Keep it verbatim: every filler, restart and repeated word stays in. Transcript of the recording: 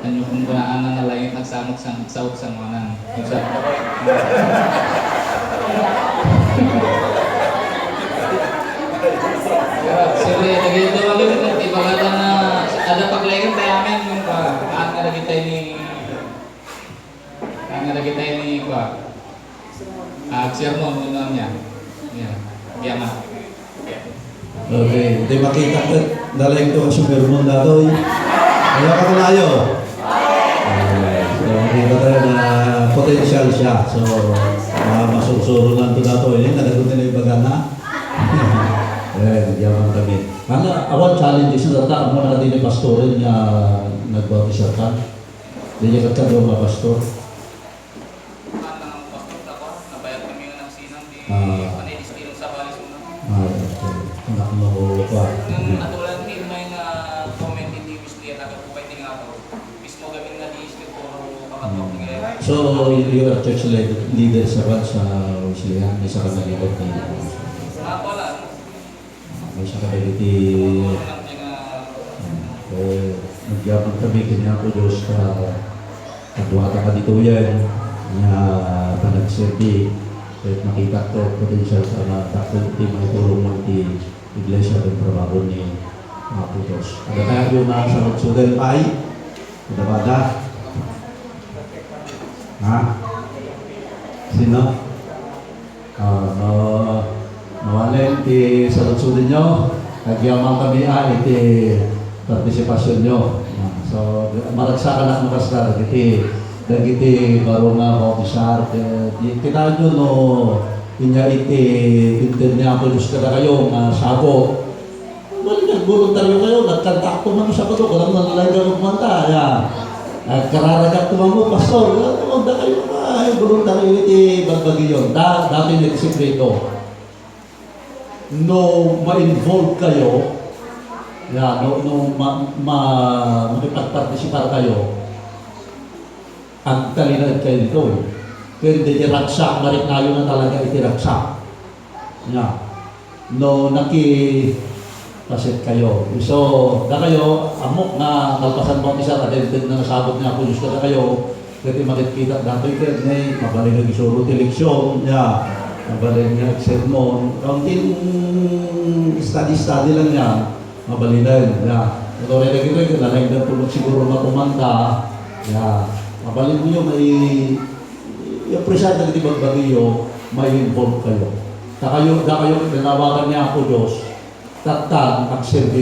Ano kung kunaan na nalaing agsamok sang saot sangoanan. Kung sa- Siyempre, lagi ito, lagi ito, di ba, kada na, ada paglaingan tayo amin, yung pa, maan nga lagi tayo ni, maan nga lagi tayo ni, pa, ah, sermon, yun lang niya. Yeah. Biya nga. Okay, di makita ket, dalayan to kasi sermon datoy. Ayaw ka malayo. Okay, so, makita tayo na potential siya. So, ah, masursuro lang to datoy. Yun, nagagot na yung baga na. Eh, nagyaman kami. Ano, awan challenges na data, amo na din ni pastorin nga nagbautisar ka? Di niya kagkadwa nga pastor? Ang pastor, tapos nabayag kami nga nagsinang di Ah. Panay destino sa Balisuna. Ah, okay. Anak mo ko pa. Ang aturan ni may nga comment in English niya, taga po kay Tingato. Mismo gamin nga di isip ko, kapatid Hmm. niya. So, you are church lead-, leader sa, sa Wesleyana, may sa kanalibat ni Nga pala, May sakadagiti, eh, nagyaman kami ken Apo Dios ta kaduata kaditoyen nga panagserbi. Ket makita to potential ta nga dakkel ti maitulong mo iti iglesia ken trabaho ni Apo Dios. Adda kayo nga sarudsudan pay? Adda ba da? Ha? Sino? Ah, no, no, anen ti sarudsudanyo, agyaman kami, ah, iti partisipasionyo. Ah, so, maragsakanak makasar, dagiti, dagiti baro nga officer, eh, di, kitaenyo no, inya iti inter ni Apo Dios kadakayo nga sabot. Well, nagboluntaryo kayo, nagkantaak to man Sabado, alam na, nalay ka magmanta, ya. Nagkararagak to man mo, pastor, alam mo, da kayo, ay, boluntaryo iti bagbagiyon. Da, dati ni sekreto. No ma-involve kayo, ya, no, no ma, ma, makipagpartisipar kayo, agtalinaed kayo dito, eh. Pero hindi, di ragsak, mariknayo na talaga iti ragsak. Ya. No, naki-, paset kayo. So, dakayo, ammok nga kalpasan bautisar, attended nga nasabot ni Apo Dios kadakayo, ket imakitkitak datoy ket ne, mabalin nga isuro ti leksion, ya, mabalin nga sermon, kaunting study-study lang ya, mabalinen, ya. Ket uray dagitoy, ket nalaingdan pay met siguro nga kumanta, ya, mabalin niyo, mai-, i-appreciate dagiti bagbagiyo, mai-involve kayo. Dakayo, dakayo, ket nanawagan ni Apo Dios, Tattan, agserbi